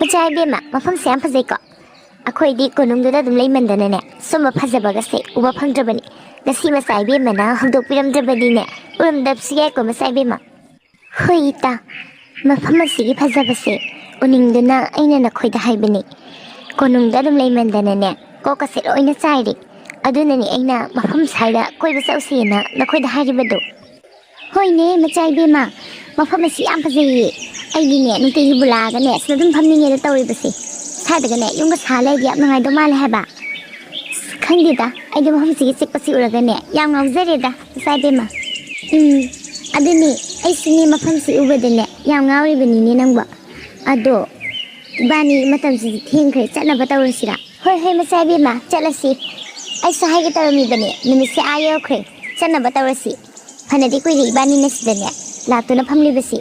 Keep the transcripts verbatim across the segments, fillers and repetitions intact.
ꯃꯆꯥ ꯏꯕꯦꯝꯃ, ꯃꯐꯝꯁꯦ ꯌꯥꯝ ꯐꯖꯩꯀꯣ꯫ ꯑꯩꯈꯣꯏꯗꯤ ꯀꯣꯅꯨꯡꯗꯨꯗ ꯑꯗꯨꯝ ꯂꯩꯃꯟꯗꯅꯅꯦ, ꯁꯨꯝꯕ ꯐꯖꯕꯒꯁꯦ ꯎꯕ ꯐꯪꯗ꯭ꯔꯕꯅꯤ꯫ ꯉꯁꯤ ꯃꯆꯥ ꯏꯕꯦꯝꯃꯅ ꯍꯧꯗꯣꯛꯄꯤꯔꯝꯗ꯭ꯔꯕꯗꯤꯅꯦ, ꯎꯔꯝꯗꯕꯁꯨ ꯌꯥꯏꯀꯣ ꯃꯆꯥ ꯏꯕꯦꯝꯃ꯫ ꯍꯣꯏ ꯏꯇꯥ, ꯃꯐꯝ ꯑꯁꯤꯒꯤ ꯐꯖꯕꯁꯦ ꯎꯅꯤꯡꯗꯨꯅ ꯑꯩꯅ ꯅꯈꯣꯏꯗ ꯍꯥꯏꯕꯅꯤ꯫ ꯀꯣꯅꯨꯡꯗ ꯑꯗꯨꯝ ꯂꯩꯃꯟꯗꯅꯅꯦ, ꯀꯣꯛꯀꯁꯦ ꯂꯣꯏꯅ ꯆꯥꯏꯔꯦ꯫ ꯑꯗꯨꯅꯅꯤ ꯑꯩꯅ ꯃꯐꯝ ꯁ꯭ꯋꯥꯏꯗ ꯀꯣꯏꯕ ꯆꯠꯂꯨꯁꯦꯅ ꯅꯈꯣꯏꯗ ꯍꯥꯏꯔꯤꯕꯗꯣ꯫ ꯍꯣꯏꯅꯦ ꯃꯆꯥ ꯏꯕꯦꯝꯃ, ꯃꯐꯝ ꯑꯁꯤ ꯌꯥꯝ ꯐꯖꯩꯌꯦ꯫ ꯑꯩꯗꯤꯅꯦ ꯅꯨꯡꯇꯤꯒꯤꯕꯨ ꯂꯥꯛꯑꯒꯅꯦ ꯁꯤꯗ ꯑꯗꯨꯝ ꯐꯝꯅꯤꯡꯉꯦꯗ ꯇꯧꯔꯤꯕꯁꯦ꯫ ꯁ꯭ꯋꯥꯏꯗꯒꯅꯦ ꯌꯨꯝꯒ ꯁꯥ ꯂꯩꯔꯗꯤ ꯌꯥꯝ ꯅꯨꯡꯉꯥꯏꯗꯧ ꯃꯥꯜꯂꯦ ꯍꯥꯏꯕ꯫ ꯑꯁ, ꯈꯪꯗꯦꯗ, ꯑꯩꯗꯤ ꯃꯐꯝꯁꯤꯒꯤ ꯆꯤꯛꯄꯁꯤ ꯎꯔꯒꯅꯦ ꯌꯥꯝ ꯉꯥꯎꯖꯔꯦꯗ ꯃꯆꯥ ꯏꯕꯦꯝꯃ꯫ ꯎꯝ, ꯑꯗꯨꯅꯦ, ꯑꯩꯁꯨꯅꯦ ꯃꯐꯝꯁꯤ ꯎꯕꯗꯅꯦ ꯌꯥꯝ ꯉꯥꯎꯔꯤꯕꯅꯤꯅꯦ ꯅꯪꯕꯣ꯫ ꯑꯗꯣ ꯏꯕꯥꯅꯤ ꯃꯇꯝꯁꯤꯗꯤ ꯊꯦꯡꯈ꯭ꯔꯦ, ꯆꯠꯅꯕ ꯇꯧꯔꯁꯤꯔ? ꯍꯣꯏ ꯍꯣꯏ ꯃꯆꯥ ꯏꯕꯦꯝꯃ, ꯆꯠꯂꯁꯤ꯫ ꯑꯩꯁꯨ ꯍꯥꯏꯒꯦ ꯇꯧꯔꯝꯃꯤꯕꯅꯦ, ꯅꯨꯃꯤꯠꯁꯦ ꯑꯥ ꯌꯧꯈ꯭ꯔꯦ, ꯆꯠꯅꯕ ꯇꯧꯔꯁꯤ꯫ ꯐꯅꯗꯤ ꯀꯨꯏꯔꯦ ꯏꯕꯥꯅꯤꯅ ꯁꯤꯗꯅꯦ ꯂꯥꯛꯇꯨꯅ ꯐꯝꯂꯤꯕꯁꯤ꯫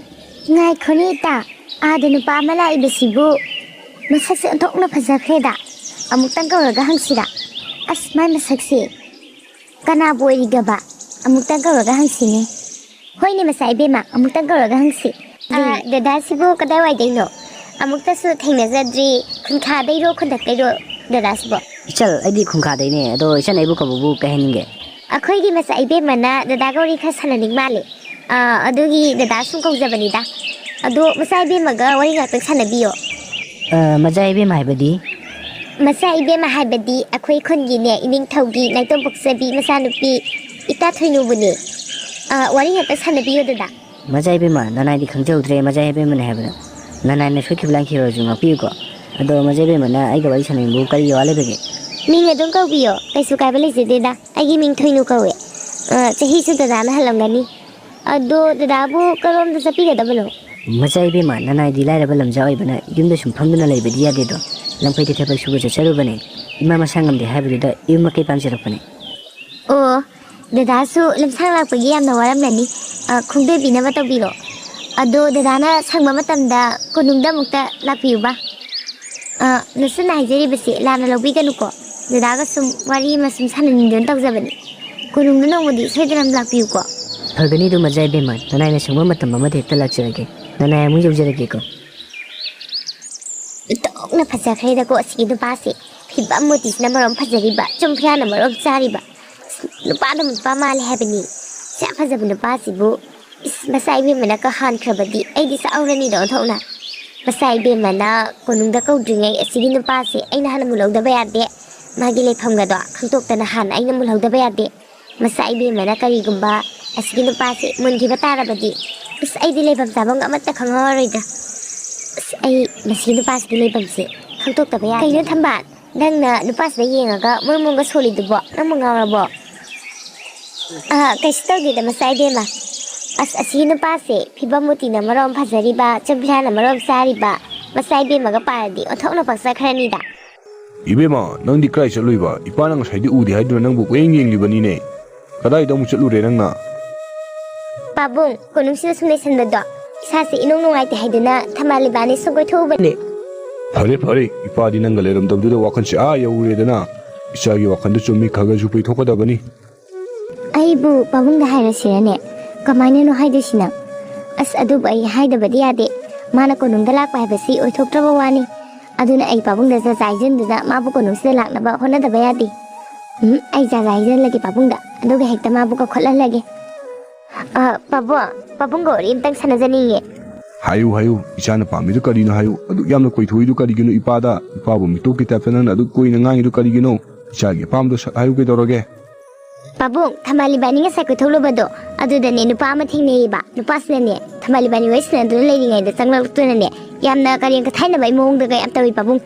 ꯉꯥꯏꯈꯣꯅꯦ ꯏꯇꯥ, ꯑꯥꯗ ꯅꯨꯄꯥ ꯑꯃ ꯂꯥꯛꯏꯕꯁꯤꯕꯨ ꯃꯁꯛꯁꯦ ꯑꯣꯟꯊꯣꯛꯅ ꯐꯖꯈ꯭ꯔꯦꯗ꯫ ꯑꯃꯨꯛꯇꯪ ꯀꯧꯔꯒ ꯍꯪꯁꯤꯔ? ꯑꯁ, ꯃꯥꯏ ꯃꯁꯛꯁꯦ ꯀꯅꯥꯕꯨ ꯑꯣꯏꯔꯤꯒꯕ? ꯑꯃꯨꯛꯇꯪ ꯀꯧꯔꯒ ꯍꯪꯁꯤꯅꯦ꯫ ꯍꯣꯏꯅꯦ ꯃꯆꯥ ꯏꯕꯦꯝꯃ, ꯑꯃꯨꯛꯇꯪ ꯀꯧꯔꯒ ꯍꯪꯁꯤ꯫ ꯑꯥ, ꯗꯗꯥꯁꯤꯕꯨ ꯀꯗꯥꯏꯋꯥꯏꯗꯩꯅꯣ? ꯑꯃꯨꯛꯇꯁꯨ ꯊꯦꯡꯅꯖꯗ꯭ꯔꯤ꯫ ꯈꯨꯟꯈꯥꯗꯩꯔꯣ, ꯈꯨꯟꯗꯛꯇꯩꯔꯣ ꯗꯗꯥꯁꯤꯕꯣ? ꯏꯆꯜ, ꯑꯩꯗꯤ ꯈꯨꯟꯈꯥꯗꯩꯅꯦ, ꯑꯗꯣ ꯏꯆꯟ ꯑꯩꯕꯨ ꯀꯧꯕꯕꯨ ꯀꯩ ꯍꯥꯏꯅꯤꯡꯒꯦ? ꯑꯩꯈꯣꯏꯒꯤ ꯃꯆꯥ ꯏꯕꯦꯝꯃꯅ ꯗꯗꯥꯒ ꯋꯥꯔꯤ ꯈꯔ ꯁꯥꯟꯅꯅꯤꯡ ꯃꯥꯜꯂꯦ꯫ ꯑꯥ, ꯑꯗꯨꯒꯤ ꯗꯗꯥ ꯁꯨꯝ ꯀꯧꯖꯕꯅꯤꯗ꯫ ꯑꯗꯣ ꯃꯆꯥ ꯏꯕꯦꯝꯃꯒ ꯋꯥꯔꯤ ꯉꯥꯛꯇꯪ ꯁꯥꯟꯅꯕꯤꯌꯣ꯫ ꯑ, ꯃꯆꯥ ꯏꯕꯦꯝꯃ ꯍꯥꯏꯕꯗꯤ? ꯃꯆꯥ ꯏꯕꯦꯝꯃ ꯍꯥꯏꯕꯗꯤ ꯑꯩꯈꯣꯏ ꯈꯨꯟꯒꯤꯅꯦ, ꯏꯅꯤꯡꯊꯧꯒꯤ ꯅꯥꯏꯇꯣꯝ ꯄꯣꯛꯆꯕꯤ ꯃꯆꯥꯅꯨꯄꯤ ꯏꯇꯥ ꯊꯣꯏꯅꯨꯕꯨꯅꯦ꯫ ꯑ, ꯋꯥꯔꯤ ꯉꯥꯛꯇ ꯁꯥꯟꯅꯕꯤꯌꯣ ꯗꯗꯥ꯫ ꯃꯆꯥ ꯏꯕꯦꯝꯃ, ꯅꯅꯥꯏꯗꯤ ꯈꯪꯖꯍꯧꯗ꯭ꯔꯦ, ꯃꯆꯥ ꯏꯕꯦꯝꯃꯅꯦ ꯍꯥꯏꯕꯗ꯫ ꯅꯅꯥꯏꯅ ꯁꯣꯏꯈꯤꯕ ꯂꯥꯟꯈꯤꯕ ꯑꯣꯏꯔꯁꯨ ꯉꯥꯛꯄꯤꯌꯨꯀꯣ꯫ ꯑꯗꯣ ꯃꯆꯥ ꯏꯕꯦꯝꯃꯅ ꯑꯩꯒ ꯋꯥꯔꯤ ꯁꯥꯟꯅꯅꯤꯡꯕꯕꯨ ꯀꯔꯤ ꯑꯋꯥ ꯂꯩꯕꯒꯦ? ꯃꯤꯡ ꯑꯗꯨꯝ ꯀꯧꯕꯤꯌꯣ, ꯀꯩꯁꯨ ꯀꯥꯏꯕ ꯂꯩꯖꯗꯦꯗ꯫ ꯑꯩꯒꯤ ꯃꯤꯡ ꯊꯣꯏꯅꯨ ꯀꯧꯋꯦ꯫ ꯑ, ꯆꯍꯤꯁꯨ ꯗꯗꯥꯅ ꯍꯜꯂꯝꯒꯅꯤ꯫ ꯑꯗꯣ ꯗꯗꯥꯕꯨ ꯀꯔꯣꯝꯗ ꯆꯠꯄꯤꯒꯗꯕꯅꯣ? ꯃꯆꯥ ꯏꯕꯦꯝꯃ, ꯅꯅꯥꯏꯗꯤ ꯂꯥꯏꯔꯕ ꯂꯝꯖꯥ ꯑꯣꯏꯕꯅ ꯌꯨꯝꯗ ꯁꯨꯝ ꯐꯝꯗꯨꯅ ꯂꯩꯕꯗꯤ ꯌꯥꯗꯦꯗꯣ꯫ ꯂꯝꯐꯩꯗ ꯊꯕꯛ ꯁꯨꯕ ꯆꯠꯆꯔꯨꯕꯅꯦ꯫ ꯏꯃꯥ ꯃꯁꯥ ꯉꯝꯗꯦ ꯍꯥꯏꯕꯗꯨꯗ ꯌꯨꯝ ꯃꯀꯩ ꯄꯥꯟꯖꯔꯛꯄꯅꯦ꯫ ꯑꯣ, ꯗꯗꯥꯁꯨ ꯂꯝꯁꯥꯡ ꯂꯥꯛꯄꯒꯤ ꯌꯥꯝꯅ ꯋꯥꯔꯝꯂꯅꯤ꯫ ꯑ, ꯈꯣꯡꯗꯣꯏꯕꯤꯅꯕ ꯇꯧꯕꯤꯔꯣ꯫ ꯑꯗꯣ ꯗꯗꯥꯅ ꯁꯪꯕ ꯃꯇꯝꯗ ꯀꯣꯅꯨꯡꯗ ꯑꯃꯨꯛꯇ ꯂꯥꯛꯄꯤꯌꯨꯕ꯫ ꯑ, ꯅꯆꯟꯅ ꯍꯥꯏꯖꯔꯤꯕꯁꯦ ꯂꯥꯟꯅ ꯂꯧꯕꯤꯒꯅꯨꯀꯣ꯫ ꯗꯗꯥꯒ ꯁꯨꯝ ꯋꯥꯔꯤ ꯑꯃ ꯁꯨꯝ ꯁꯥꯟꯅꯅꯤꯡꯗꯨꯅ ꯇꯧꯖꯕꯅꯤ꯫ ꯀꯣꯅꯨꯡꯗ ꯅꯣꯡꯃꯗꯤ ꯁꯣꯏꯗꯅ ꯂꯥꯛꯄꯤꯌꯨꯀꯣ꯫ ꯐꯒꯅꯤ ꯑꯗꯨ ꯃꯆꯥ ꯏꯕꯦꯝꯃ, ꯅꯅꯥꯏꯅ ꯁꯪꯕ ꯃꯇꯝ ꯑꯃꯗ ꯍꯦꯛꯇ ꯂꯥꯛꯆꯔꯒꯦ꯫ ꯅꯅꯥꯏ ꯑꯃꯨꯛ ꯌꯧꯖꯔꯒꯦꯀꯣ꯫ ꯅ ꯐꯖꯈ꯭ꯔꯦꯗꯀꯣ ꯑꯁꯤꯒꯤ ꯅꯨꯄꯥꯁꯦ꯫ ꯐꯤꯕꯝ ꯃꯨꯇꯤꯁꯤꯅ ꯃꯔꯣꯝ ꯐꯖꯔꯤꯕ, ꯆꯨꯝꯐ꯭ꯔꯥꯅ ꯃꯔꯣꯝ ꯆꯥꯔꯤꯕ꯫ ꯅꯨꯄꯥꯗ ꯅꯨꯄꯥ ꯃꯥꯜꯂꯦ ꯍꯥꯏꯕꯅꯤ꯫ ꯁꯤ ꯌꯥꯝ ꯐꯖꯕ ꯅꯨꯄꯥꯁꯤꯕꯨ꯫ ꯏꯁ, ꯃꯆꯥ ꯏꯕꯦꯝꯃꯅ ꯀꯍꯥꯟꯈ꯭ꯔꯕꯗꯤ ꯑꯩꯗꯤ ꯆꯥꯛꯍꯧꯔꯅꯤꯗ ꯑꯣꯟꯊꯣꯛꯅ꯫ ꯃꯆꯥ ꯏꯕꯦꯝꯃꯅ ꯀꯣꯅꯨꯡꯗ ꯀꯧꯗ꯭ꯔꯤꯉꯩ ꯑꯁꯤꯒꯤ ꯅꯨꯄꯥꯁꯦ ꯑꯩꯅ ꯍꯥꯟꯅ ꯃꯨꯜꯍꯧꯗꯕ ꯌꯥꯗꯦ꯫ ꯃꯥꯒꯤ ꯂꯩꯐꯝꯒꯗꯣ ꯈꯪꯗꯣꯛꯇꯅ ꯍꯥꯟꯅ ꯑꯩꯅ ꯃꯨꯜꯍꯧꯗꯕ ꯌꯥꯗꯦ꯫ ꯃꯆꯥ ꯏꯕꯦꯝꯃꯅ ꯀꯔꯤꯒꯨꯝꯕ ꯑꯁꯤꯒꯤ ꯅꯨꯄꯥꯁꯦ ꯃꯨꯟꯈꯤꯕ ꯇꯥꯔꯕꯗꯤ, ꯏꯁ, ꯑꯩꯗꯤ ꯂꯩꯐꯝ ꯆꯥꯐꯝꯒ ꯑꯃꯠꯇ ꯈꯪꯍꯧꯔꯔꯣꯏꯗ꯫ ꯑꯁ, ꯑꯩ ꯃꯁꯤꯒꯤ ꯅꯨꯄꯥꯁꯤꯒꯤ ꯂꯩꯐꯝꯁꯦ ꯈꯪꯗꯣꯛꯇꯕ ꯌꯥꯗꯦ꯫ ꯀꯩꯅꯣ ꯊꯝꯕꯥꯜ, ꯅꯪꯅ ꯅꯨꯄꯥꯁꯤꯗ ꯌꯦꯡꯉꯒ ꯃꯨꯔꯨꯝ ꯃꯨꯔꯨꯝꯒ ꯁꯣꯜꯂꯤꯗꯨꯕꯣ? ꯅꯪꯕꯨ ꯉꯥꯎꯔꯕꯣ? ꯑꯥ, ꯀꯩꯁꯨ ꯇꯧꯗꯦꯗ, ꯃꯆꯥ ꯏꯕꯦꯝꯃ꯫ ꯑꯁ, ꯑꯁꯤꯒꯤ ꯅꯨꯄꯥꯁꯦ ꯐꯤꯕꯝ ꯃꯨꯇꯤꯅ ꯃꯔꯣꯝ ꯐꯖꯔꯤꯕ, ꯆꯨꯝꯐ꯭ꯔꯥꯅ ꯃꯔꯣꯝ ꯆꯥꯔꯤꯕ, ꯃꯆꯥ ꯏꯕꯦꯝꯃꯒ ꯄꯥꯔꯗꯤ ꯑꯣꯟꯊꯣꯛꯅ ꯄꯛꯆꯈ꯭ꯔꯅꯤꯗ꯫ ꯏꯕꯦꯝꯃ, ꯅꯪꯗꯤ ꯀꯗꯥꯏ ꯆꯠꯂꯨꯏꯕ? ꯏꯄꯥꯅ ꯉꯁꯥꯏꯗꯤ ꯎꯗꯦ ꯍꯥꯏꯗꯨꯅ ꯅꯪꯕꯨ ꯀꯣꯏꯌꯦꯡ ꯌꯦꯡꯂꯤꯕꯅꯤꯅꯦ꯫ ꯀꯗꯥꯏꯗ ꯑꯃꯨꯛ ꯆꯠꯂꯨꯔꯦ ꯅꯪꯅ? ꯄꯥꯕꯨꯡ, ꯀꯣꯅꯨꯡꯁꯤꯗ ꯁꯨꯝ ꯂꯩꯁꯟꯕꯗꯣ ꯏꯁꯥꯁꯦ ꯏꯅꯨꯡ ꯅꯨꯡꯉꯥꯏꯇꯦ ꯍꯥꯏꯗꯨꯅ ꯊꯝꯕꯥꯜ ꯏꯕꯥꯅꯤ ꯁꯨꯝ ꯀꯣꯏꯊꯣꯛꯎꯕꯅꯦ꯫ ꯐꯔꯦ ꯐꯔꯦ, ꯏꯄꯥꯗꯤ ꯅꯪꯒ ꯂꯩꯔꯝꯗꯕꯗꯨꯗ ꯋꯥꯈꯜꯁꯦ ꯑꯥ ꯌꯧꯔꯨꯔꯦꯗꯅ꯫ ꯏꯆꯥꯒꯤ ꯋꯥꯈꯜꯗꯨ ꯆꯨꯝꯃꯤ, ꯈꯔ ꯈꯔꯁꯨ ꯄꯩꯊꯣꯛꯀꯗꯕꯅꯤ꯫ ꯑꯩꯕꯨ ꯄꯥꯕꯨꯡꯗ ꯍꯥꯏꯔꯁꯤꯔꯅꯦ? ꯀꯃꯥꯏꯅꯅꯣ ꯍꯥꯏꯗꯣꯏꯁꯤꯅ? ꯑꯁ, ꯑꯗꯨꯕꯨ ꯑꯩ ꯍꯥꯏꯗꯕꯗꯤ ꯌꯥꯗꯦ꯫ ꯃꯥꯅ ꯀꯣꯅꯨꯡꯗ ꯂꯥꯛꯄ ꯍꯥꯏꯕꯁꯤ ꯑꯣꯏꯊꯣꯛꯇ꯭ꯔꯕ ꯋꯥꯅꯤ꯫ ꯑꯗꯨꯅ ꯑꯩ ꯄꯥꯕꯨꯡꯗ ꯖꯥꯖꯥ ꯍꯥꯏꯖꯤꯟꯗꯨꯅ ꯃꯥꯕꯨ ꯀꯣꯅꯨꯡꯁꯤꯗ ꯂꯥꯛꯅꯕ ꯍꯣꯠꯅꯗꯕ ꯌꯥꯗꯦ꯫ ꯎꯝ, ꯑꯩ ꯖꯥꯖꯥ ꯍꯥꯏꯖꯤꯜꯂꯒꯦ ꯄꯥꯕꯨꯡꯗ, ꯑꯗꯨꯒ ꯍꯦꯛꯇ ꯃꯥꯕꯨ ꯀꯧꯈꯠꯍꯜꯂꯒꯦ꯫ ꯑ, ꯄꯥꯕꯨꯡ, ꯄꯥꯕꯨꯡꯒ ꯋꯥꯔꯤ ꯑꯝꯇꯪ ꯁꯥꯟꯅꯖꯅꯤꯡꯉꯦ꯫ ꯍꯥꯏꯌꯨ, ꯍꯥꯏꯌꯨ, ꯏꯆꯥꯅ ꯄꯥꯝꯃꯤꯗꯨ ꯀꯔꯤꯅꯣ ꯍꯥꯏꯌꯨ꯫ ꯑꯗꯨꯛ ꯌꯥꯝꯅ ꯀꯣꯏꯊꯣꯛꯏꯗꯨ ꯀꯔꯤꯒꯤꯅꯣ ꯏꯄꯥꯗ? ꯏꯄꯥꯕꯨ ꯃꯤꯇꯣꯞꯀꯤ ꯇꯥꯏꯞꯇ ꯅꯪꯅ ꯑꯗꯨꯛ ꯀꯨꯏꯅ ꯉꯥꯡꯉꯤꯗꯨ ꯀꯔꯤꯒꯤꯅꯣ? ꯏꯆꯥꯒꯤ ꯑꯄꯥꯝꯕꯗꯣ ꯁꯠ ꯍꯥꯏꯌꯨ ꯀꯩꯗꯧꯔꯒꯦ? ꯄꯥꯕꯨꯡ, ꯊꯝꯕꯥꯜ ꯏꯕꯥꯅꯤ ꯉꯁꯥꯏ ꯀꯣꯏꯊꯣꯛꯂꯨꯕꯗꯣ, ꯑꯗꯨꯗꯅꯦ ꯅꯨꯄꯥ ꯑꯃ ꯊꯦꯡꯅꯩꯌꯦꯕ꯫ ꯅꯨꯄꯥꯁꯤꯅꯅꯦ, ꯊꯝꯕꯥꯜ ꯏꯕꯥꯅꯤ ꯋꯥꯔꯤ ꯁꯥꯟꯅꯗꯨꯅ ꯂꯩꯔꯤꯉꯩꯗ ꯆꯪꯂꯛꯇꯨꯅꯅꯦ, ꯌꯥꯝꯅ ꯀꯔꯦꯝ ꯀꯊꯥꯏꯅꯕꯩ ꯃꯑꯣꯡꯗꯒ ꯌꯥꯝ ꯇꯧꯏ ꯄꯥꯕꯨꯡ꯫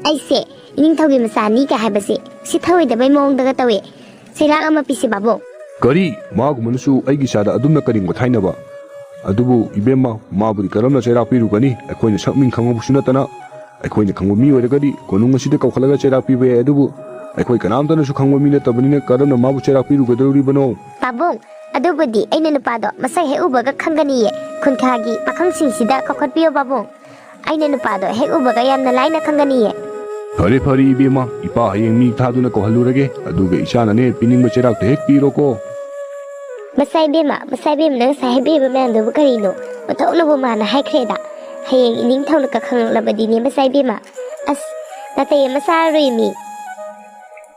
ꯑꯩꯁꯦ ꯏꯅꯤꯡꯊꯧꯒꯤ ꯃꯆꯥꯅꯤꯒ ꯍꯥꯏꯕꯁꯦ ꯁꯤ ꯊꯧꯑꯣꯏꯗꯕꯩ ꯃꯑꯣꯡꯗꯒ ꯇꯧꯏ꯫ ꯆꯩꯔꯥꯛ ꯑꯃ ꯄꯤꯁꯤ ꯄꯥꯕꯨꯡ꯫ ꯀꯔꯤ? ꯃꯥꯒꯨꯝꯕꯅꯁꯨ ꯑꯩꯒꯤ ꯏꯆꯥꯗ ꯑꯗꯨꯝꯅ ꯀꯔꯦꯝ ꯀꯊꯥꯏꯅꯕ? ꯑꯗꯨꯕꯨ ꯏꯕꯦꯝꯃ, ꯃꯥꯕꯨꯗꯤ ꯀꯔꯝꯅ ꯆꯩꯔꯥꯛ ꯄꯤꯔꯨꯒꯅꯤ? ꯑꯩꯈꯣꯏꯅ ꯁꯛ ꯃꯤꯡ ꯈꯪꯕꯕꯨꯁꯨ ꯅꯠꯇꯅ꯫ ꯑꯩꯈꯣꯏꯅ ꯈꯪꯕ ꯃꯤ ꯑꯣꯏꯔꯒꯗꯤ ꯀꯣꯅꯨꯡ ꯑꯁꯤꯗ ꯀꯧꯈꯠꯂꯒ ꯆꯩꯔꯥꯛ ꯄꯤꯕ ꯌꯥꯏ, ꯑꯗꯨꯕꯨ ꯑꯩꯈꯣꯏ ꯀꯅꯥꯝꯇꯅꯁꯨ ꯈꯪꯕ ꯃꯤ ꯅꯠꯇꯕꯅꯤꯅ ꯀꯔꯝꯅ ꯃꯥꯕꯨ ꯆꯩꯔꯥꯛ ꯄꯤꯔꯨꯒꯗꯧꯔꯤꯕꯅꯣ? ꯄꯥꯕꯨꯡ, ꯑꯗꯨꯕꯨꯗꯤ ꯑꯩꯅ ꯅꯨꯄꯥꯗꯣ ꯃꯁꯛ ꯍꯦꯛ ꯎꯕꯒ ꯈꯪꯒꯅꯤꯌꯦ꯫ ꯈꯨꯟꯈꯥꯒꯤ ꯄꯥꯈꯪꯁꯤꯡꯁꯤꯗ ꯀꯧꯈꯠꯄꯤꯌꯣ ꯄꯥꯕꯨꯡ꯫ ꯑꯩꯅ ꯅꯨꯄꯥꯗꯣ ꯍꯦꯛ ꯎꯕꯒ ꯌꯥꯝꯅ ꯂꯥꯏꯅ ꯈꯪꯒꯅꯤꯌꯦ꯫ ꯐꯔꯦ, ꯐꯔꯦ ꯏꯕꯦꯝꯃ, ꯏꯄꯥ ꯍꯌꯦꯡ ꯃꯤ ꯊꯥꯗꯨꯅ ꯀꯧꯍꯜꯂꯨꯔꯒꯦ, ꯑꯗꯨꯒ ꯏꯆꯥꯅꯅꯦ ꯄꯤꯅꯤꯡꯕ ꯆꯩꯔꯥꯛꯇꯣ ꯍꯦꯛ ꯄꯤꯔꯣꯀꯣ꯫ ꯃꯆꯥ ꯏꯕꯦꯝꯃ, ꯃꯆꯥ ꯏꯕꯦꯝꯃꯅ ꯉꯁꯥꯏ ꯍꯥꯏꯕꯤꯕ ꯃꯌꯥꯝꯗꯨꯕꯨ ꯀꯔꯤꯅꯣ? ꯑꯣꯟꯊꯣꯛꯅꯕꯨ ꯃꯥꯅ ꯍꯥꯏꯈ꯭ꯔꯦꯗ꯫ ꯍꯌꯦꯡ ꯏꯅꯤꯡꯊꯧꯅ ꯀꯈꯪꯂꯛꯂꯕꯗꯤꯅꯦ ꯃꯆꯥ ꯏꯕꯦꯝꯃ꯫ ꯑꯁ, ꯅꯥꯇꯩ ꯑꯃ ꯆꯥꯔꯔꯣꯏ ꯃꯤ꯫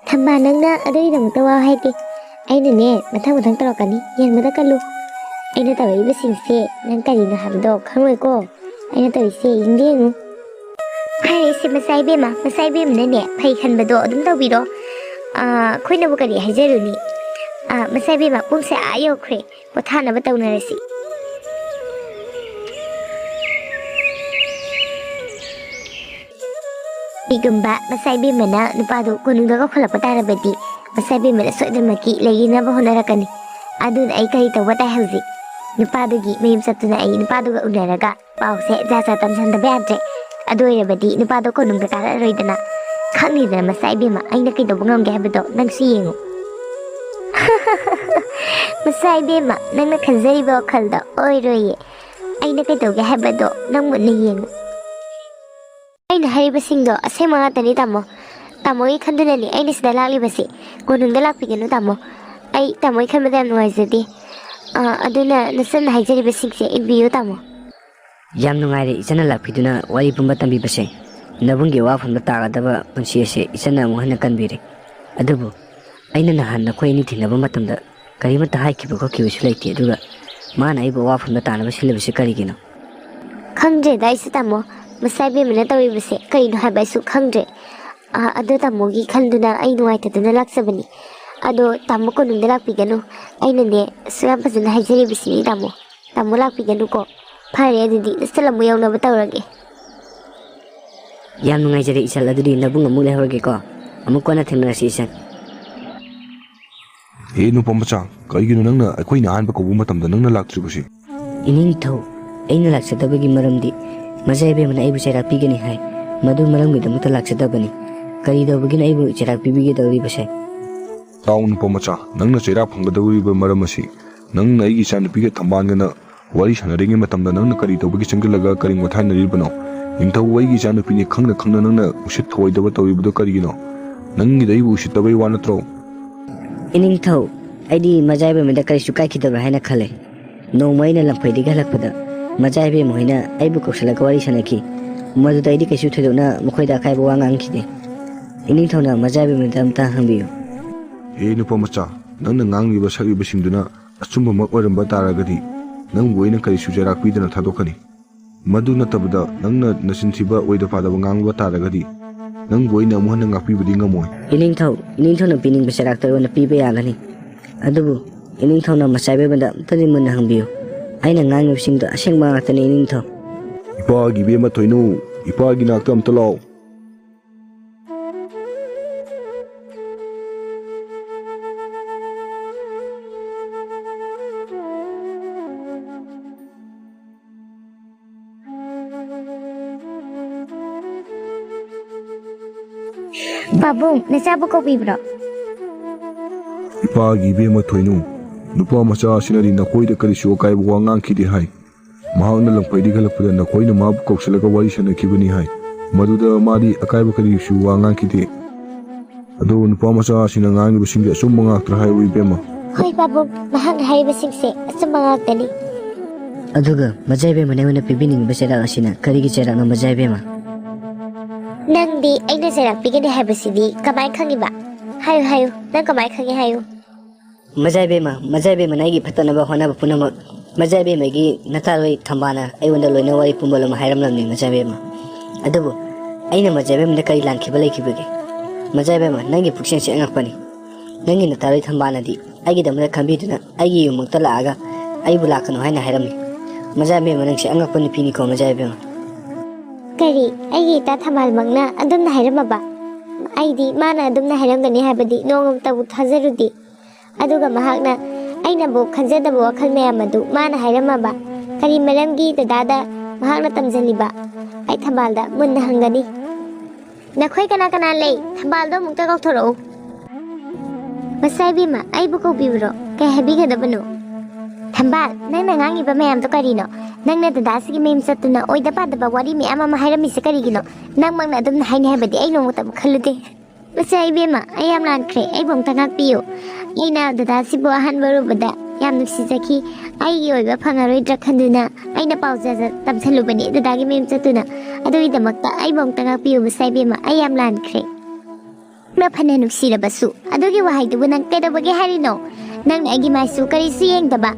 ꯊꯝꯕꯥꯜ, ꯅꯪꯅ ꯑꯗꯨꯒꯤꯗꯃꯛꯇ ꯋꯥ ꯍꯥꯏꯗꯦ꯫ ꯑꯩꯅꯅꯦ, ꯃꯊꯪ ꯃꯊꯪ ꯇꯧꯔꯛꯀꯅꯤ, ꯌꯦꯡꯕꯗ ꯀꯜꯂꯨ꯫ ꯑꯩꯅ ꯇꯧꯔꯛꯏꯕꯁꯤꯡꯁꯦ ꯅꯪ ꯀꯔꯤꯅꯣ ꯍꯥꯏꯕꯗꯣ ꯈꯪꯉꯣꯏꯀꯣ꯫ ꯑꯩꯅ ꯇꯧꯔꯤꯁꯦ ꯌꯦꯡꯗꯤ ꯌꯦꯡꯉꯨ꯫ ꯍꯥꯏꯔꯤꯁꯦ ꯃꯆꯥ ꯏꯕꯦꯝꯃ, ꯃꯆꯥ ꯏꯕꯦꯝꯃꯅꯅꯦ ꯐꯩ ꯈꯟꯕꯗꯣ ꯑꯗꯨꯝ ꯇꯧꯕꯤꯔꯣ꯫ ꯑꯥ, ꯑꯩꯈꯣꯏꯅꯕꯨ ꯀꯔꯤ ꯍꯥꯏꯖꯔꯨꯅꯤ? ꯑꯥ, ꯃꯆꯥ ꯏꯕꯦꯝꯃ, ꯄꯨꯡꯁꯦ ꯑꯥ ꯌꯧꯈ꯭ꯔꯦ꯫ ꯄꯣꯊꯥꯅꯕ ꯇꯧꯅꯔꯁꯤ꯫ ꯀꯔꯤꯒꯨꯝꯕ ꯃꯆꯥ ꯏꯕꯦꯝꯃꯅ ꯅꯨꯄꯥꯗꯨ ꯀꯣꯅꯨꯡꯗ ꯀꯧꯈꯠꯂꯛꯄ ꯇꯥꯔꯕꯗꯤ, ꯃꯆꯥ ꯏꯕꯦꯝꯃꯅ ꯁꯣꯏꯗꯅꯃꯛꯀꯤ ꯂꯩꯈꯤꯅꯕ ꯍꯣꯠꯅꯔꯛꯀꯅꯤ꯫ ꯑꯗꯨꯅ ꯑꯩ ꯀꯔꯤ ꯇꯧꯕ ꯇꯥꯏ ꯍꯧꯖꯤꯛ? ꯅꯨꯄꯥꯗꯨꯒꯤ ꯃꯌꯨꯝ ꯆꯠꯇꯨꯅ ꯑꯩ ꯅꯨꯄꯥꯗꯨꯒ ꯎꯅꯔꯒ ꯄꯥꯎꯁꯦ ꯖꯥꯠ ꯖꯥꯠ ꯇꯝꯁꯟꯗꯕ ꯌꯥꯗ꯭ꯔꯦ꯫ ꯑꯗꯨ ꯑꯣꯏꯔꯕꯗꯤ ꯅꯨꯄꯥꯗꯣ ꯀꯣꯅꯨꯡꯗ ꯀꯥꯔꯛꯑꯔꯣꯏꯗꯅ꯫ ꯈꯪꯅꯤꯗꯅ ꯃꯆꯥ ꯏꯕꯦꯝꯃ, ꯑꯩꯅ ꯀꯩꯗꯧꯕ ꯉꯝꯒꯦ ꯍꯥꯏꯕꯗꯣ ꯅꯪꯁꯨ ꯌꯦꯡꯉꯨ꯫ ꯃꯆꯥ ꯏꯕꯦꯝꯃ, ꯅꯪꯅ ꯈꯟꯖꯔꯤꯕ ꯋꯥꯈꯜꯗꯣ ꯑꯣꯏꯔꯣꯏꯌꯦ꯫ ꯑꯩꯅ ꯀꯩꯗꯧꯒꯦ ꯍꯥꯏꯕꯗꯣ ꯅꯪ ꯃꯨꯟꯅ ꯌꯦꯡꯉꯨ꯫ ꯑꯩꯅ ꯍꯥꯏꯔꯤꯕꯁꯤꯡꯗꯣ ꯑꯁꯦꯡꯕ ꯉꯥꯛꯇꯅꯤ, ꯇꯥꯃꯣ꯫ ꯇꯥꯃꯣꯒꯤ ꯈꯟꯗꯨꯅꯅꯤ ꯑꯩꯅ ꯁꯤꯗ ꯂꯥꯛꯂꯤꯕꯁꯤ꯫ ꯀꯣꯅꯨꯡꯗ ꯂꯥꯛꯄꯤꯒꯅꯨ, ꯇꯥꯃꯣ꯫ ꯑꯩ ꯇꯥꯃꯣꯒꯤ ꯈꯟꯕꯗ ꯌꯥꯝ ꯅꯨꯡꯉꯥꯏꯖꯗꯦ꯫ ꯑꯥ, ꯑꯗꯨꯅ ꯅꯆꯟꯅ ꯍꯥꯏꯖꯔꯤꯕꯁꯤꯡꯁꯦ ꯏꯟꯕꯤꯌꯨ, ꯇꯥꯃꯣ꯫ ꯌꯥꯝ ꯅꯨꯡꯉꯥꯏꯔꯦ ꯏꯆꯟꯅ ꯂꯥꯛꯄꯤꯗꯨꯅ ꯋꯥꯔꯤ ꯄꯨꯝꯕ ꯇꯝꯕꯤꯕꯁꯦ꯫ ꯅꯕꯨꯡꯒꯤ ꯋꯥꯐꯝꯗ ꯇꯥꯒꯗꯕ ꯄꯨꯟꯁꯤ ꯑꯁꯦ ꯏꯆꯟꯅ ꯑꯃꯨꯛ ꯍꯟꯅ ꯀꯟꯕꯤꯔꯦ꯫ ꯑꯗꯨꯕꯨ ꯑꯩꯅ ꯅꯍꯥꯟ ꯅꯈꯣꯏ ꯑꯅꯤ ꯊꯦꯡꯅꯕ ꯃꯇꯝꯗ ꯀꯔꯤꯃꯠꯇ ꯍꯥꯏꯈꯤꯕ ꯈꯣꯠꯈꯤꯕꯁꯨ ꯂꯩꯇꯦ꯫ ꯑꯗꯨꯒ ꯃꯥꯅ ꯑꯩꯕꯨ ꯑꯋꯥꯐꯝꯗ ꯇꯥꯅꯕ ꯁꯤꯜꯂꯤꯕꯁꯤ ꯀꯔꯤꯒꯤꯅꯣ? ꯈꯪꯗ꯭ꯔꯦꯗ ꯑꯩꯁꯨ, ꯇꯥꯃꯣ꯫ ꯃꯆꯥ ꯏꯕꯦꯝꯃꯅ ꯇꯧꯔꯤꯕꯁꯦ ꯀꯔꯤꯅꯣ ꯍꯥꯏꯕ ꯑꯩꯁꯨ ꯈꯪꯗ꯭ꯔꯦ꯫ ꯑꯥ, ꯑꯗꯣ ꯇꯥꯃꯣꯒꯤ ꯈꯟꯗꯨꯅ ꯑꯩ ꯅꯨꯡꯉꯥꯏꯇꯗꯨꯅ ꯂꯥꯛꯆꯕꯅꯤ꯫ ꯑꯗꯣ ꯇꯥꯃꯣ ꯀꯣꯅꯨꯡꯗ ꯂꯥꯛꯄꯤꯒꯅꯨ꯫ ꯑꯩꯅꯅꯦ, ꯑꯁꯨꯛ ꯌꯥꯝ ꯐꯖꯅ ꯍꯥꯏꯖꯔꯤꯕꯁꯤꯅꯤ, ꯇꯥꯃꯣ꯫ ꯇꯥꯃꯣ ꯂꯥꯛꯄꯤꯒꯅꯨꯀꯣ꯫ ꯐꯔꯦ, ꯑꯗꯨꯗꯤ ꯅꯆꯜ ꯑꯃꯨꯛ ꯌꯧꯅꯕ ꯇꯧꯔꯒꯦ꯫ ꯌꯥꯝ ꯅꯨꯡꯉꯥꯏꯖꯔꯦ ꯏꯆꯜ, ꯑꯗꯨꯗꯤ ꯅꯕꯨꯡ ꯑꯃꯨꯛ ꯂꯩꯍꯧꯔꯒꯦꯀꯣ꯫ ꯑꯃꯨꯛ ꯀꯣꯟꯅ ꯊꯦꯡꯅꯔꯁꯤ ꯏꯆꯜ꯫ ꯍꯦ ꯅꯨꯄꯥ ꯃꯆꯥ, ꯀꯩꯒꯤꯅꯣ ꯅꯪꯅ ꯑꯩꯈꯣꯏꯅ ꯑꯍꯥꯟꯕ ꯀꯧꯕ ꯃꯇꯝꯗ ꯅꯪꯅ ꯂꯥꯛꯇ꯭ꯔꯤꯕꯁꯤ? ꯏꯅꯤꯡꯊꯧ, ꯑꯩꯅ ꯂꯥꯛꯆꯗꯕꯒꯤ ꯃꯔꯝꯗꯤ ꯃꯆꯥ ꯏꯕꯦꯝꯃꯅ ꯑꯩꯕꯨ ꯆꯩꯔꯥꯛ ꯄꯤꯒꯅꯤ ꯍꯥꯏ꯫ ꯃꯗꯨ ꯃꯔꯝꯒꯤꯗꯃꯛꯇ ꯂꯥꯛꯆꯗꯕꯅꯤ꯫ ꯀꯔꯤ ꯇꯧꯕꯒꯤꯅꯣ ꯑꯩꯕꯨ ꯆꯩꯔꯥꯛ ꯄꯤꯕꯤꯒꯗꯧꯔꯤꯕꯁꯦ? ꯇꯥꯎ ꯅꯨꯄꯥ ꯃꯆꯥ, ꯅꯪꯅ ꯆꯩꯔꯥꯛ ꯐꯪꯒꯗꯧꯔꯤꯕ ꯃꯔꯝ ꯑꯁꯤ ꯅꯪꯅ ꯑꯩꯒꯤ ꯏꯆꯥꯅꯨꯄꯤꯒ ꯊꯝꯕꯥꯜꯒꯅ ꯋꯥꯔꯤ ꯁꯥꯟꯅꯔꯤꯉꯩ ꯃꯇꯝꯗ ꯅꯪꯅ ꯀꯔꯤ ꯇꯧꯕꯒꯤ ꯆꯪꯁꯤꯜꯂꯒ ꯀꯔꯤ ꯋꯥꯊꯥꯏꯅꯔꯤꯕꯅꯣ? ꯅꯤꯡꯊꯧ ꯑꯩꯒꯤ ꯏꯆꯥꯅꯨꯄꯤꯅꯤ ꯈꯪꯅ ꯈꯪꯅ ꯅꯪꯅ ꯎꯁꯤꯠ ꯊꯑꯣꯏꯗꯕ ꯇꯧꯔꯤꯕꯗꯨ ꯀꯔꯤꯒꯤꯅꯣ? ꯅꯪꯒꯤꯗ ꯑꯩꯕꯨ ꯎꯁꯤꯠꯇꯕꯩ ꯋꯥ ꯅꯠꯇ꯭ꯔꯣ? ꯏꯅꯤꯡꯊꯧ, ꯑꯩꯗꯤ ꯃꯖꯥ ꯏꯕꯦꯝꯃꯗ ꯀꯔꯤꯁꯨ ꯀꯥꯏꯈꯤꯗꯕ꯭ꯔꯥ ꯍꯥꯏꯅ ꯈꯜꯂꯦ꯫ ꯅꯣꯡꯃ ꯑꯩꯅ ꯂꯝꯐꯩꯗꯒꯤ ꯍꯜꯂꯛꯄꯗ ꯃꯖꯥ ꯏꯕꯦꯝꯃ ꯍꯣꯏꯅ ꯑꯩꯕꯨ ꯀꯧꯁꯤꯜꯂꯒ ꯋꯥꯔꯤ ꯁꯥꯟꯅꯈꯤ꯫ ꯃꯗꯨꯗ ꯑꯩꯗꯤ ꯀꯩꯁꯨ ꯊꯣꯏꯗꯣꯛꯅ ꯃꯈꯣꯏꯗ ꯑꯀꯥꯏꯕ ꯋꯥ ꯉꯥꯡꯈꯤꯗꯦ꯫ ꯏꯅꯤꯡꯊꯧꯅ ꯃꯖꯥꯏꯕꯦꯝꯃꯗ ꯑꯝꯇ ꯍꯪꯕꯤꯌꯨ꯫ ꯍꯦ ꯅꯨꯄꯥ ꯃꯆꯥ, ꯅꯪꯅ ꯉꯥꯡꯂꯤꯕ ꯁꯛꯂꯤꯕꯁꯤꯡꯗꯨꯅ ꯑꯆꯨꯝꯕꯃꯛ ꯑꯣꯏꯔꯝꯕ ꯇꯥꯔꯒꯗꯤ ꯅꯪꯕꯨ ꯑꯩꯅ ꯀꯔꯤꯁꯨ ꯆꯩꯔꯥꯛ ꯄꯤꯗꯅ ꯊꯥꯗꯣꯛꯀꯅꯤ꯫ ꯃꯗꯨ ꯅꯠꯇꯕꯗ ꯅꯪꯅ ꯅꯆꯤꯟ ꯊꯤꯕ ꯑꯣꯏꯗ ꯄꯥꯗꯕ ꯉꯥꯡꯕ ꯇꯥꯔꯒꯗꯤ ꯅꯪꯕꯨ ꯑꯩꯅ ꯑꯃꯨꯛ ꯍꯟꯅ ꯉꯥꯛꯄꯤꯕꯗꯤ ꯉꯝꯃꯣꯏ꯫ ꯏꯅꯤꯡꯊꯧ, ꯏꯅꯤꯡꯊꯧꯅ ꯄꯤꯅꯤꯡꯕ ꯆꯩꯔꯥꯛꯇ ꯑꯩꯉꯣꯟꯗ ꯄꯤꯕ ꯌꯥꯒꯅꯤ꯫ ꯑꯗꯨꯕꯨ ꯏꯅꯤꯡꯊꯧꯅ ꯃꯆꯥꯏꯕꯦꯝꯃꯗ ꯑꯝꯇꯗꯤ ꯃꯨꯟꯅ ꯍꯪꯕꯤꯌꯨ꯫ ꯑꯩꯅ ꯉꯥꯡꯉꯤꯕꯁꯤꯡꯗꯣ ꯑꯁꯦꯡꯕ ꯉꯥꯛꯇꯅꯤ ꯏꯅꯤꯡꯊꯧ꯫ ꯏꯄꯥꯒꯤ ꯏꯕꯦꯝꯃ ꯊꯣꯏꯅꯨ, ꯏꯄꯥꯒꯤ ꯅꯥꯛꯇ ꯑꯝꯇ ꯂꯥꯛꯑꯣ꯫ ꯄꯥꯕꯨꯡ, ꯅꯆꯥꯕꯨ ꯀꯧꯕꯤꯕ꯭ꯔꯣ? ꯏꯄꯥꯒꯤ ꯏꯕꯦꯝꯃ ꯊꯣꯏꯅꯨ, ꯅꯨꯄꯥ ꯃꯆꯥ ꯑꯁꯤꯅꯗꯤ ꯅꯈꯣꯏꯗ ꯀꯔꯤꯁꯨ ꯑꯀꯥꯏꯕ ꯋꯥ ꯉꯥꯡꯈꯤꯗꯦ ꯍꯥꯏ꯫ ꯃꯍꯥꯛꯅ ꯂꯝꯐꯩꯗꯒꯤ ꯍꯜꯂꯛꯄꯗ ꯅꯈꯣꯏꯅ ꯃꯥꯕꯨ ꯀꯧꯁꯤꯜꯂꯒ ꯋꯥꯔꯤ ꯁꯥꯟꯅꯈꯤꯕꯅꯤ ꯍꯥꯏ꯫ ꯃꯗꯨꯗ ꯃꯥꯗꯤ ꯑꯀꯥꯏꯕ ꯀꯔꯤꯁꯨ ꯋꯥ ꯉꯥꯡꯈꯤꯗꯦ꯫ ꯑꯗꯣ ꯅꯨꯄꯥ ꯃꯆꯥ ꯑꯁꯤꯅ ꯉꯥꯡꯂꯤꯕꯁꯤꯡꯁꯦ ꯑꯆꯨꯝꯕ ꯉꯥꯛꯇ꯭ꯔꯥ ꯍꯥꯏꯌꯨ ꯏꯕꯦꯝꯃ? ꯍꯣꯏ ꯄꯥꯕꯨꯡ, ꯃꯍꯥꯛꯅ ꯍꯥꯏꯔꯤꯕꯁꯤꯡꯁꯦ ꯑꯆꯨꯝꯕ ꯉꯥꯛꯇꯅꯤ꯫ ꯑꯗꯨꯒ ꯃꯖꯥꯏꯕꯦꯝꯃꯅ ꯑꯩꯉꯣꯟꯗ ꯄꯤꯕꯤꯅꯤꯡꯂꯤꯕ ꯆꯩꯔꯥꯛ ꯑꯁꯤꯅ ꯀꯔꯤꯒꯤ ꯆꯩꯔꯥꯛꯅꯣ ꯃꯖꯥꯏꯕꯦꯝꯃ? ꯅꯪꯗꯤ ꯑꯩꯅ ꯆꯩꯔꯥꯛ ꯄꯤꯒꯅꯤ ꯍꯥꯏꯕꯁꯤꯗꯤ ꯀꯃꯥꯏ ꯈꯪꯉꯤꯕ? ꯍꯥꯏꯌꯨ, ꯍꯥꯏꯌꯨ, ꯅꯪ ꯀꯃꯥꯏ ꯈꯪꯉꯤ ꯍꯥꯏꯌꯨ꯫ ꯃꯖꯥꯏꯕꯦꯝꯃ, ꯃꯖꯥꯏꯕꯦꯝꯃꯅ ꯑꯩꯒꯤ ꯐꯠꯇꯅꯕ ꯍꯣꯠꯅꯕ ꯄꯨꯝꯅꯃꯛ ꯃꯖꯥꯏꯕꯦꯝꯃꯒꯤ ꯅꯇꯥꯔꯣꯏ ꯊꯝꯕꯥꯜꯅ ꯑꯩꯉꯣꯟꯗ ꯂꯣꯏꯅ ꯋꯥꯔꯤ ꯄꯨꯝꯕ ꯂꯣꯏꯅ ꯍꯥꯏꯔꯝꯂꯕꯅꯤ ꯃꯖꯥꯏꯕꯦꯝꯃ꯫ ꯑꯗꯨꯕꯨ ꯑꯩꯅ ꯃꯖꯥꯏꯕꯦꯝꯃꯗ ꯀꯔꯤ ꯂꯥꯟꯈꯤꯕ ꯂꯩꯈꯤꯕꯒꯦ? ꯃꯖꯥꯏꯕꯦꯝꯃ, ꯅꯪꯒꯤ ꯄꯨꯛꯆꯦꯜꯁꯦ ꯑꯉꯛꯄꯅꯤ꯫ ꯅꯪꯒꯤ ꯅꯇꯥꯔꯣꯏ ꯊꯝꯕꯥꯜꯅꯗꯤ ꯑꯩꯒꯤꯗꯃꯛꯇ ꯈꯟꯕꯤꯗꯨꯅ ꯑꯩꯒꯤ ꯌꯨꯝꯃꯛꯇ ꯂꯥꯛꯑꯒ ꯑꯩꯕꯨ ꯂꯥꯛꯀꯅꯨ ꯍꯥꯏꯅ ꯍꯥꯏꯔꯝꯃꯤ꯫ ꯃꯖꯥꯏꯕꯦꯝꯃ, ꯅꯪꯁꯦ ꯑꯉꯛꯄ ꯅꯨꯄꯤꯅꯤꯀꯣ ꯃꯖꯥꯏꯕꯦꯝꯃ꯫ ꯀꯔꯤ? ꯑꯩꯒꯤ ꯏꯇꯥ ꯊꯝꯕꯥꯜꯃꯛꯅ ꯑꯗꯨꯝꯅ ꯍꯥꯏꯔꯝꯃꯕ? ꯑꯩꯗꯤ ꯃꯥꯅ ꯑꯗꯨꯝꯅ ꯍꯥꯏꯔꯝꯒꯅꯤ ꯍꯥꯏꯕꯗꯤ ꯅꯣꯡꯃꯇꯕꯨ ꯊꯥꯖꯔꯨꯗꯦ꯫ ꯑꯗꯨꯒ ꯃꯍꯥꯛꯅ ꯑꯩꯅꯕꯨ ꯈꯟꯖꯗꯕ ꯋꯥꯈꯜ ꯃꯌꯥꯝ ꯑꯗꯨ ꯃꯥꯅ ꯍꯥꯏꯔꯝꯃꯕ? ꯀꯔꯤ ꯃꯔꯝꯒꯤ ꯗꯗꯥꯗ ꯃꯍꯥꯛꯅ ꯇꯝꯖꯜꯂꯤꯕ? ꯑꯩ ꯊꯝꯕꯥꯜꯗ ꯃꯨꯟꯅ ꯍꯪꯒꯅꯤ꯫ ꯅꯈꯣꯏ ꯀꯅꯥ ꯀꯅꯥ ꯂꯩ? ꯊꯝꯕꯥꯜꯗꯣ ꯑꯃꯨꯛꯇ ꯀꯧꯊꯣꯔꯛꯎ꯫ ꯃꯆꯥ ꯏꯕꯦꯝꯃ, ꯑꯩꯕꯨ ꯀꯧꯕꯤꯕ꯭ꯔꯣ? ꯀꯩ ꯍꯥꯏꯕꯤꯒꯗꯕꯅꯣ? ꯊꯝꯕꯥꯜ, ꯅꯪꯅ ꯉꯥꯡꯉꯤꯕ ꯃꯌꯥꯝꯗꯣ ꯀꯔꯤꯅꯣ? ꯅꯪꯅ ꯗꯗꯥꯁꯤꯒꯤ ꯃꯌꯨꯝ ꯆꯠꯇꯨꯅ ꯑꯣꯏꯗ ꯄꯥꯗꯕ ꯋꯥꯔꯤ ꯃꯌꯥꯝ ꯑꯃ ꯍꯥꯏꯔꯝꯃꯤꯁꯦ ꯀꯔꯤꯒꯤꯅꯣ? ꯅꯪꯃꯛꯅ ꯑꯗꯨꯝꯅ ꯍꯥꯏꯅꯤ ꯍꯥꯏꯕꯗꯤ ꯑꯩ ꯅꯣꯡꯃꯇꯕꯨ ꯈꯜꯂꯨꯗꯦ꯫ ꯃꯆꯥ ꯏꯕꯦꯝꯃ, ꯑꯩ ꯌꯥꯝ ꯂꯥꯟꯈ꯭ꯔꯦ, ꯑꯩꯕꯨ ꯑꯝꯇ ꯉꯥꯛꯄꯤꯌꯨ꯫ ꯑꯩꯅ ꯗꯗꯥꯁꯤꯕꯨ ꯑꯍꯥꯟꯕ ꯎꯔꯨꯕꯗ ꯌꯥꯝ ꯅꯨꯡꯁꯤꯖꯈꯤ꯫ ꯑꯩꯒꯤ ꯑꯣꯏꯕ ꯐꯪꯉꯔꯣꯏꯗ꯭ꯔꯥ ꯈꯟꯗꯨꯅ ꯑꯩꯅ ꯄꯥꯎꯖꯦꯜ ꯇꯝꯁꯜꯂꯨꯕꯅꯤ ꯗꯗꯥꯒꯤ ꯃꯌꯨꯝ ꯆꯠꯇꯨꯅ꯫ ꯑꯗꯨꯒꯤꯗꯃꯛꯇ ꯑꯩꯕꯨ ꯑꯃꯨꯛꯇ ꯉꯥꯛꯄꯤꯌꯨ ꯃꯆꯥ ꯏꯕꯦꯝꯃ, ꯑꯩ ꯌꯥꯝ ꯂꯥꯟꯈ꯭ꯔꯦ꯫ ꯅꯪꯅ ꯐꯅ ꯅꯨꯡꯁꯤꯔꯕꯁꯨ꯫ ꯑꯗꯨꯒꯤ ꯋꯥꯍꯩꯗꯨꯕꯨ ꯅꯪ ꯀꯩꯗꯧꯕꯒꯤ ꯍꯥꯏꯔꯤꯅꯣ? ꯅꯪꯅ ꯑꯩꯒꯤ ꯃꯥꯏꯁꯨ ꯀꯔꯤꯁꯨ ꯌꯦꯡꯗꯕ,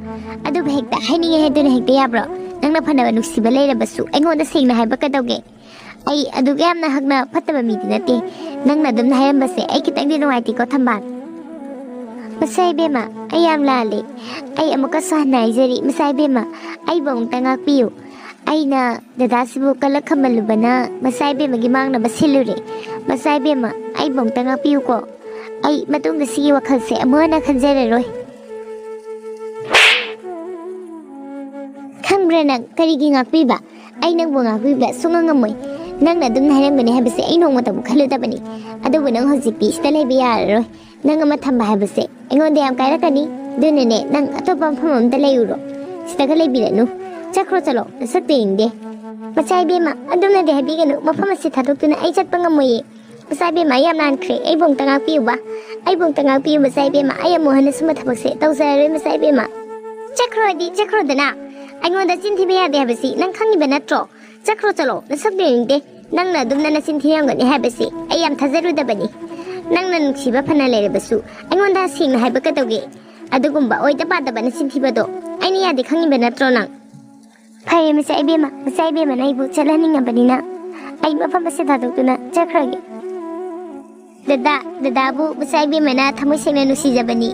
ꯑꯗꯨꯕꯨ ꯍꯦꯛꯇ ꯍꯥꯏꯅꯤꯡꯉꯦ ꯍꯥꯏꯗꯨꯅ ꯍꯦꯛꯇ ꯌꯥꯕ꯭ꯔꯣ? ꯅꯪꯅ ꯐꯅꯕ ꯅꯨꯡꯁꯤꯕ ꯂꯩꯔꯕꯁꯨ ꯑꯩꯉꯣꯟꯗ ꯁꯦꯡꯅ ꯍꯥꯏꯕ ꯀꯩꯗꯧꯒꯦ? ꯑꯩ ꯑꯗꯨꯛ ꯌꯥꯝꯅ ꯍꯛꯅ ꯐꯠꯇꯕ ꯃꯤꯗꯤ ꯅꯠꯇꯦ꯫ ꯅꯪꯅ ꯑꯗꯨꯝꯅ ꯍꯥꯏꯔꯝꯕꯁꯦ ꯑꯩ ꯈꯤꯇꯪꯗꯤ ꯅꯨꯡꯉꯥꯏꯇꯦꯀꯣ, ꯊꯝꯕꯥꯜ꯫ ꯃꯆꯥ ꯏꯕꯦꯝꯃ, ꯑꯩ ꯌꯥꯝ ꯂꯥꯜꯂꯦ꯫ ꯑꯩ ꯑꯃꯨꯛꯀꯁꯨ ꯍꯟꯅ ꯍꯥꯏꯖꯔꯤ, ꯃꯆꯥ ꯏꯕꯦꯝꯃ, ꯑꯩꯕꯨ ꯑꯃꯨꯛꯇ ꯉꯥꯛꯄꯤꯌꯨ꯫ ꯑꯩꯅ ꯗꯗꯥꯁꯤꯕꯨ ꯀꯂꯛ ꯈꯝꯕꯜꯂꯨꯕꯅ ꯃꯆꯥ ꯏꯕꯦꯝꯃꯒꯤ ꯃꯥꯡꯅꯕ ꯁꯤꯜꯂꯨꯔꯦ꯫ ꯃꯆꯥ ꯏꯕꯦꯝꯃ, ꯑꯩꯕꯨ ꯑꯃꯨꯛꯇ ꯉꯥꯛꯄꯤꯌꯨꯀꯣ꯫ ꯑꯩ ꯃꯇꯨꯡꯗ ꯁꯤꯒꯤ ꯋꯥꯈꯜꯁꯦ ꯑꯃꯨꯛ ꯍꯟꯅ ꯈꯟꯖꯔꯔꯣꯏ꯫ ꯈꯪꯕ꯭ꯔꯥ ꯅꯪ ꯀꯔꯤꯒꯤ ꯉꯥꯛꯄꯤꯕ? ꯑꯩ ꯅꯪꯕꯨ ꯉꯥꯛꯄꯤꯕ ꯁꯨꯡꯉꯝ ꯉꯝꯃꯣꯏ꯫ ꯅꯪꯅ ꯑꯗꯨꯝꯅ ꯍꯥꯏꯔꯝꯒꯅꯤ ꯍꯥꯏꯕꯁꯦ ꯑꯩ ꯅꯣꯡꯃꯇꯕꯨ ꯈꯜꯂꯨꯗꯕꯅꯤ꯫ ꯑꯗꯨꯕꯨ ꯅꯪ ꯍꯧꯖꯤꯛꯇꯤ ꯁꯤꯗ ꯂꯩꯕ ꯌꯥꯔꯔꯣꯏ꯫ ꯅꯪ ꯑꯃ ꯊꯝꯕ ꯍꯥꯏꯕꯁꯦ ꯑꯩꯉꯣꯟꯗ ꯌꯥꯝ ꯀꯥꯏꯔꯛꯀꯅꯤ꯫ ꯑꯗꯨꯅꯅꯦ, ꯅꯪ ꯑꯇꯣꯞꯄ ꯃꯐꯝ ꯑꯃꯗ ꯂꯩꯔꯨꯔꯣ꯫ ꯁꯤꯗꯒ ꯂꯩꯕꯤꯔꯅꯨ꯫ ꯆꯠꯈ꯭ꯔꯣ ꯆꯠꯂꯣ, ꯅꯁꯛꯇꯨ ꯌꯦꯡꯅꯤꯡꯗꯦ꯫ ꯃꯆꯥ ꯏꯕꯦꯝꯃ, ꯑꯗꯨꯝꯅꯗꯤ ꯍꯥꯏꯕꯤꯒꯅꯨ꯫ ꯃꯐꯝ ꯑꯁꯤ ꯊꯥꯗꯣꯛꯇꯨꯅ ꯑꯩ ꯆꯠꯄ ꯉꯝꯃꯣꯏꯌꯦ꯫ ꯃꯆꯥ ꯏꯕꯦꯝꯃ, ꯑꯩ ꯌꯥꯝ ꯂꯥꯟꯈ꯭ꯔꯦ꯫ ꯑꯩꯕꯨ ꯑꯃꯨꯛꯇ ꯉꯥꯛꯄꯤꯌꯨꯕ꯫ ꯑꯩꯕꯨ ꯑꯃꯨꯛꯇ ꯉꯥꯛꯄꯤꯌꯨ ꯃꯆꯥ ꯏꯕꯦꯝꯃ꯫ ꯑꯩ ꯑꯃꯨꯛ ꯍꯟꯅ ꯁꯨꯝꯕ ꯊꯕꯛꯁꯦ ꯇꯧꯖꯔꯔꯣꯏ ꯃꯆꯥ ꯏꯕꯦꯝꯃ꯫ ꯆꯠꯈ꯭ꯔꯣꯗꯤ ꯆꯠꯈ꯭ꯔꯣꯗꯅ꯫ ꯑꯩꯉꯣꯟꯗ ꯆꯤꯟ ꯊꯤꯕ ꯌꯥꯗꯦ ꯍꯥꯏꯕꯁꯤ ꯅꯪ ꯈꯪꯉꯤꯕ ꯅꯠꯇ꯭ꯔꯣ? ꯆꯠꯈ꯭ꯔꯣ ꯆꯠꯂꯣ, ꯅꯁꯛꯇꯨ ꯌꯦꯡꯅꯤꯡꯗꯦ꯫ ꯅꯪꯅ ꯑꯗꯨꯝꯅ ꯅꯆꯤꯟ ꯊꯤꯔꯝꯒꯅꯤ ꯍꯥꯏꯕꯁꯤ ꯑꯩ ꯌꯥꯝ ꯊꯥꯖꯔꯨꯗꯕꯅꯤ꯫ ꯅꯪꯅ ꯅꯨꯡꯁꯤꯕ ꯐꯅ ꯂꯩꯔꯕꯁꯨ ꯑꯩꯉꯣꯟꯗ ꯁꯦꯡꯅ ꯍꯥꯏꯕ ꯀꯩꯗꯧꯒꯦ? ꯑꯗꯨꯒꯨꯝꯕ ꯑꯣꯏꯗ ꯄꯥꯗꯕ ꯅꯆꯤꯟ ꯊꯤꯕꯗꯣ ꯑꯩꯅ ꯌꯥꯗꯦ ꯈꯪꯉꯤꯕ ꯅꯠꯇ꯭ꯔꯣ ꯅꯪ? ꯐꯔꯦ ꯃꯆꯥ ꯏꯕꯦꯝꯃ, ꯃꯆꯥ ꯏꯕꯦꯝꯃꯅ ꯑꯩꯕꯨ ꯆꯠꯍꯟꯅꯤꯡꯉꯕꯅꯤꯅ ꯑꯩ ꯃꯐꯝ ꯑꯁꯤ ꯊꯥꯗꯣꯛꯇꯨꯅ ꯆꯠꯈ꯭ꯔꯒꯦ꯫ ꯗꯗꯥ, ꯗꯗꯥꯕꯨ ꯃꯆꯥ ꯏꯕꯦꯝꯃꯅ ꯊꯃꯣꯏ ꯁꯦꯡꯅ ꯅꯨꯡꯁꯤꯖꯕꯅꯤ꯫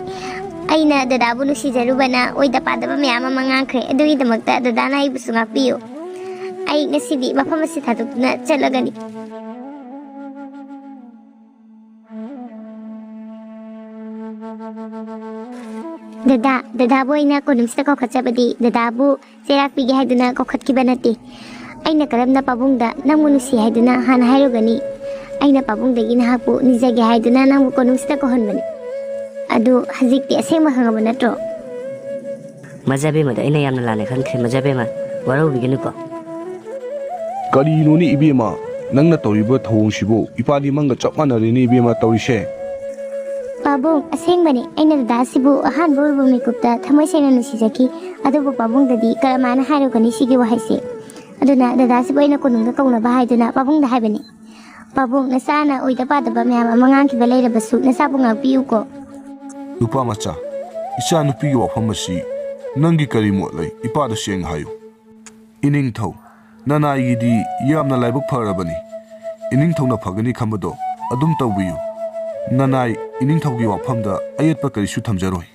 ꯑꯩꯅ ꯗꯗꯥꯕꯨ ꯅꯨꯡꯁꯤꯖꯔꯨꯕꯅ ꯑꯣꯏꯗ ꯄꯥꯗꯕ ꯃꯌꯥꯝ ꯑꯃ ꯉꯥꯡꯈ꯭ꯔꯦ꯫ ꯑꯗꯨꯒꯤꯗꯃꯛꯇ ꯗꯗꯥꯅ ꯑꯩꯕꯨꯁꯨ ꯉꯥꯛꯄꯤꯌꯨ꯫ ꯑꯩ ꯉꯁꯤꯗꯤ ꯃꯐꯝ ꯑꯁꯤ ꯊꯥꯗꯣꯛꯇꯨꯅ ꯆꯠꯂꯒꯅꯤ꯫ ꯗꯗꯥ, ꯗꯗꯥꯕꯨ ꯑꯩꯅ ꯀꯣꯅꯨꯡꯁꯤꯗ ꯀꯧꯈꯠꯆꯕꯗꯤ ꯗꯗꯥꯕꯨ ꯆꯩꯔꯥꯛ ꯄꯤꯒꯦ ꯍꯥꯏꯗꯨꯅ ꯀꯧꯈꯠꯈꯤꯕ ꯅꯠꯇꯦ꯫ ꯑꯩꯅ ꯀꯔꯝꯅ ꯄꯥꯕꯨꯡꯗ ꯅꯪꯕꯨ ꯅꯨꯡꯁꯤ ꯍꯥꯏꯗꯨꯅ ꯍꯥꯟꯅ ꯍꯥꯏꯔꯨꯒꯅꯤ? ꯑꯩꯅ ꯄꯥꯕꯨꯡꯗꯒꯤ ꯅꯍꯥꯛꯄꯨ ꯅꯤꯖꯒꯦ ꯍꯥꯏꯗꯨꯅ ꯅꯪꯕꯨ ꯀꯣꯅꯨꯡꯁꯤꯗ ꯀꯧꯍꯟꯕꯅꯤ꯫ ꯑꯗꯨ ꯍꯧꯖꯤꯛꯇꯤ ꯑꯁꯦꯡꯕ ꯈꯪꯉꯕ ꯅꯠꯇ꯭ꯔꯣ? ꯃꯖꯥꯕꯦꯝꯃꯗ ꯑꯩꯅ ꯌꯥꯝꯅ ꯂꯥꯜꯂꯦ ꯈꯟꯈ꯭ꯔꯦ꯫ ꯃꯖꯥꯕꯦꯝꯃ, ꯋꯥꯔꯧꯕꯤꯒꯅꯨꯀꯣ꯫ ꯀꯔꯤꯅꯣꯅꯦ ꯏꯕꯦꯝꯃ, ꯅꯪꯅ ꯇꯧꯔꯤꯕ ꯊꯧꯑꯣꯡꯁꯤꯕꯨ? ꯏꯄꯥꯗꯤ ꯃꯪꯒ ꯆꯞ ꯃꯥꯟꯅꯔꯦꯅꯦ ꯏꯕꯦꯝꯃ ꯇꯧꯔꯤꯁꯦ꯫ ꯄꯥꯕꯨꯡ, ꯑꯁꯦꯡꯕꯅꯤ, ꯑꯩꯅ ꯗꯗꯥꯁꯤꯕꯨ ꯑꯍꯥꯟꯕ ꯎꯔꯨꯕ ꯃꯤꯀꯨꯞꯇ ꯊꯃꯣꯏ ꯁꯦꯡꯅ ꯅꯨꯡꯁꯤꯖꯈꯤ꯫ ꯑꯗꯨꯕꯨ ꯄꯥꯕꯨꯡꯗꯗꯤ ꯀꯔꯝꯍꯥꯏꯅ ꯍꯥꯏꯔꯨꯒꯅꯤ ꯁꯤꯒꯤ ꯋꯥꯍꯩꯁꯦ? ꯑꯗꯨꯅ ꯗꯗꯥꯁꯤꯕꯨ ꯑꯩꯅ ꯀꯣꯅꯨꯡꯗ ꯀꯧꯅꯕ ꯍꯥꯏꯗꯨꯅ ꯄꯥꯕꯨꯡꯗ ꯍꯥꯏꯕꯅꯤ꯫ ꯄꯥꯕꯨꯡ, ꯅꯆꯥꯅ ꯑꯣꯏꯗ ꯄꯥꯗꯕ ꯃꯌꯥꯝ ꯑꯃ ꯉꯥꯡꯈꯤꯕ ꯂꯩꯔꯕꯁꯨ ꯅꯆꯥꯕꯨ ꯉꯥꯛꯄꯤꯌꯨꯀꯣ꯫ ꯅꯨꯄꯥ ꯃꯆꯥ, ꯏꯆꯥ ꯅꯨꯄꯤꯒꯤ ꯋꯥꯐꯝ ꯑꯁꯤ ꯅꯪꯒꯤ ꯀꯔꯤ ꯃꯣꯠ ꯂꯩ? ꯏꯄꯥꯗ ꯁꯦꯡꯅ ꯍꯥꯏꯌꯨ꯫ ꯏꯅꯤꯡꯊꯧ, ꯅꯅꯥꯏꯒꯤꯗꯤ ꯌꯥꯝꯅ ꯂꯥꯏꯕꯛ ꯐꯔꯕꯅꯤ꯫ ꯏꯅꯤꯡꯊꯧꯅ ꯐꯒꯅꯤ ꯈꯟꯕꯗꯣ ꯑꯗꯨꯝ ꯇꯧꯕꯤꯌꯨ꯫ ꯅꯅꯥꯏ ꯏꯅꯤꯡꯊꯧꯒꯤ ꯋꯥꯐꯝꯗ ꯑꯌꯦꯠꯄ ꯀꯔꯤꯁꯨ ꯊꯝꯖꯔꯣꯏ꯫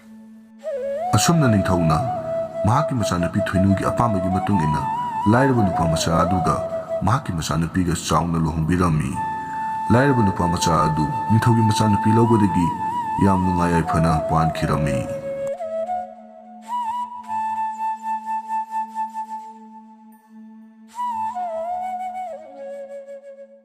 ꯑꯁꯨꯝꯅ ꯅꯤꯡꯊꯧꯅ ꯃꯍꯥꯛꯀꯤ ꯃꯆꯥꯅꯨꯄꯤ ꯊꯣꯏꯅꯨꯒꯤ ꯑꯄꯥꯝꯕꯒꯤ ꯃꯇꯨꯡ ꯏꯟꯅ ꯂꯥꯏꯔꯕ ꯅꯨꯄꯥ ꯃꯆꯥ ꯑꯗꯨꯒ ꯃꯍꯥꯛꯀꯤ ꯃꯆꯥꯅꯨꯄꯤꯒ ꯆꯥꯎꯅ ꯂꯨꯍꯣꯡꯕꯤꯔꯝꯃꯤ꯫ ꯂꯥꯏꯔꯕ ꯅꯨꯄꯥ ꯃꯆꯥ ꯑꯗꯨ ꯅꯤꯡꯊꯧꯒꯤ ꯃꯆꯥꯅꯨꯄꯤ ꯂꯧꯕꯗꯒꯤ ꯌꯥꯝ ꯅꯨꯡꯉꯥꯏ ꯌꯥꯏꯐꯅ ꯄꯥꯟꯈꯤꯔꯝꯃꯤ꯫